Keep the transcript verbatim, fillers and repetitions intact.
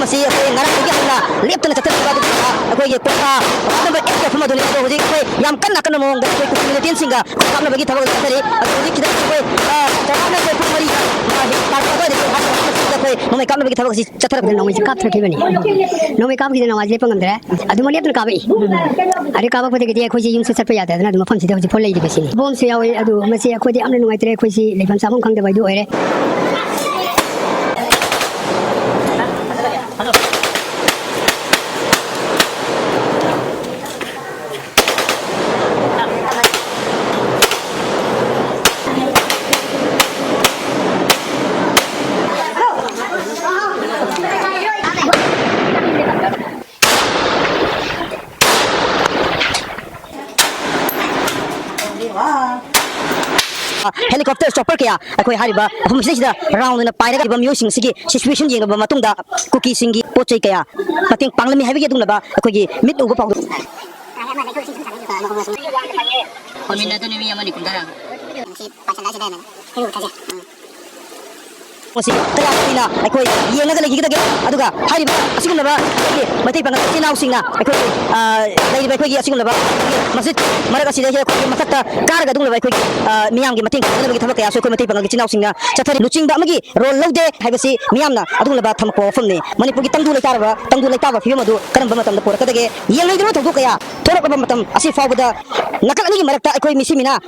ꯁꯤ ꯑꯩꯈꯣꯏ ꯉꯔꯥꯡꯗꯒꯤ ꯍꯧꯅ ꯂꯦꯞꯇꯅ ꯆꯠꯊꯔꯛꯄ ꯑꯗꯨꯒ ꯑꯩꯈꯣꯏꯒꯤ ꯀꯣꯊꯥ ꯋꯥꯔꯗ ꯅꯝꯕꯔ ꯑꯩꯠꯀꯤ ꯃꯐꯝ ꯑꯗꯨꯅꯤ꯫ ꯑꯗꯣ ꯍꯧꯖꯤꯛ ꯑꯩꯈꯣꯏ ꯌꯥꯝ ꯀꯟꯅ ꯑꯀꯟꯕ ꯃꯑꯣꯡꯗ ꯑꯩꯈꯣꯏ ꯀꯨꯀꯤ ꯃꯤꯂꯤꯇꯦꯟꯁꯤꯡꯒ ꯀꯥꯞꯅꯕꯒꯤ ꯊꯕꯛ ꯆꯠꯊꯔꯤ꯫ ꯑꯗꯣ ꯍꯧꯖꯤꯛ ꯈꯤꯇꯪ ꯑꯩꯈꯣꯏ, ꯑ, ꯆꯥꯎꯔꯥꯛꯅ ꯑꯩꯈꯣꯏ ꯄꯨꯡ ꯃꯔꯤ, ꯑ, ꯇꯥꯔꯛꯄ ꯑꯗꯨꯋꯥꯏꯗꯒꯤ ꯑꯩꯈꯣꯏ ꯅꯣꯡꯃꯩ ꯀꯥꯞꯅꯕꯒꯤ ꯊꯕꯛ ꯑꯁꯤ ꯆꯠꯊꯔꯛꯄꯅꯤ꯫ ꯅꯣꯡꯃꯩꯁꯦ ꯀꯥꯞꯊꯔꯛꯈꯤꯕꯅꯤ꯫ ꯅꯣꯡꯃꯩ ꯀꯥꯞꯈꯤꯗꯅ ꯅꯣꯡꯃꯩꯁꯦ ꯂꯦꯞꯄ ꯉꯝꯗ꯭ꯔꯦ꯫ ꯑꯗꯨꯃꯛ ꯂꯦꯞꯇꯅ ꯀꯥꯞꯄꯛꯏ꯫ ꯑꯗꯩ ꯀꯥꯞꯄꯛꯄꯗꯒꯤꯗꯤ ꯑꯩꯈꯣꯏꯁꯦ ꯌꯨꯝꯁꯨ ꯆꯠꯄ ꯌꯥꯗꯗꯅ ꯑꯗꯨꯝ ꯃꯐꯝꯁꯤꯗ ꯍꯧꯖꯤꯛꯐꯥꯎ ꯂꯩꯔꯤꯕꯁꯤꯅꯤ꯫ ꯕꯣꯝꯁꯨ ꯌꯥꯎꯋꯤ꯫ ꯑꯗꯨ ꯃꯁꯤ ꯑꯩꯈꯣꯏꯗꯤ ꯌꯥꯝꯅ ꯅꯨꯡꯉꯥꯏꯇ꯭ꯔꯦ꯫ ꯑꯩꯈꯣꯏꯁꯤ ꯂꯩꯐꯝ ꯆꯥꯐꯝ ꯈꯪꯗꯕ ꯍꯥꯏꯗꯨ ꯑꯣꯏꯔꯦ꯫ Helicopter, chopper ꯀꯌꯥ ꯑꯩꯈꯣꯏ ꯍꯥꯏꯔꯤꯕ ꯃꯐꯝꯁꯤꯗꯩꯁꯤꯗ round ꯑꯣꯏꯅ ꯄꯥꯏꯔꯒ ꯂꯩꯕ ꯃꯤꯑꯣꯏꯁꯤꯡ ꯑꯁꯤꯒꯤ situation ꯌꯦꯡꯂꯕ ꯃꯇꯨꯡꯗ, ꯀꯨꯀꯤꯁꯤꯡꯒꯤ ꯄꯣꯠ ꯆꯩ ꯀꯌꯥ ꯃꯇꯦꯡ ꯄꯥꯡꯂꯝꯃꯤ ꯍꯥꯏꯕꯒꯤ ꯑꯗꯨꯒꯨꯝꯂꯕ ꯑꯩꯈꯣꯏꯒꯤ ꯃꯤꯠ ꯎꯕ ꯄꯥꯎꯗꯝ꯫ ꯃꯃꯤꯟ ꯑꯗꯨꯅꯤ ꯃꯤ ꯑꯃꯅꯤ ꯀꯨꯝꯊꯔꯛꯑꯒ꯫ ꯃꯁꯤ ꯀꯌꯥꯝ ꯀꯨꯏꯅ ꯑꯩꯈꯣꯏ ꯌꯦꯡꯉꯒ ꯂꯩꯈꯤꯒꯗꯒꯦ? ꯑꯗꯨꯒ ꯍꯥꯏꯔꯤꯕ ꯑꯁꯤꯒꯨꯝꯂꯕ ꯑꯩꯈꯣꯏꯒꯤ ꯃꯩꯇꯩ ꯄꯥꯉꯜ ꯏꯆꯤꯜ ꯏꯅꯥꯎꯁꯤꯡꯅ ꯑꯩꯈꯣꯏꯒꯤ, ꯑ, ꯂꯩꯔꯤꯕ ꯑꯩꯈꯣꯏꯒꯤ ꯑꯁꯤꯒꯨꯝꯂꯕ ꯑꯩꯈꯣꯏꯒꯤ ꯃꯁꯖꯤꯗ ꯃꯔꯛ ꯑꯁꯤꯗ ꯑꯩꯈꯣꯏꯒꯤ ꯃꯊꯛꯇ ꯀꯥꯔꯒ ꯑꯗꯨꯒꯨꯝꯂꯕ ꯑꯩꯈꯣꯏꯒꯤ, ꯑ, ꯃꯤꯌꯥꯝꯒꯤ ꯃꯇꯦꯡ ꯄꯥꯡꯅꯕꯒꯤ ꯊꯕꯛ ꯀꯌꯥꯁꯨ ꯑꯩꯈꯣꯏ ꯃꯩꯇꯩ ꯄꯥꯉꯜꯒꯤ ꯏꯆꯤꯜ ꯏꯅꯥꯎꯁꯤꯡꯅ ꯆꯠꯊꯔꯤ꯫ ꯂꯨꯆꯤꯡꯕ ꯑꯃꯒꯤ role ꯂꯧꯗꯦ ꯍꯥꯏꯕꯁꯤ ꯃꯤꯌꯥꯝꯅ ꯑꯗꯨꯒꯨꯝꯂꯕ ꯊꯝꯃꯛꯄ ꯋꯥꯐꯝꯅꯤ꯫ ꯃꯅꯤꯄꯨꯔꯒꯤ ꯇꯪꯗꯨ ꯂꯩꯇꯥꯔꯕ, ꯇꯪꯗꯨ ꯂꯩꯇꯥꯕ ꯐꯤꯕꯝ ꯑꯗꯨ ꯀꯔꯝꯕ ꯃꯇꯝꯗ ꯄꯨꯔꯛꯀꯗꯒꯦ? ꯌꯦꯡꯂꯩꯗ꯭ꯔꯕ ꯊꯧꯗꯣꯛ ꯀꯌꯥ ꯊꯣꯛꯂꯛꯂꯕ ꯃꯇꯝ ꯑꯁꯤ ꯐꯥꯎꯕꯗ ꯅꯥꯀꯜ ꯑꯅꯤꯒꯤ ꯃꯔꯛꯇ ꯑꯩꯈꯣꯏ ꯃꯤꯁꯤ ꯃꯤꯅꯥ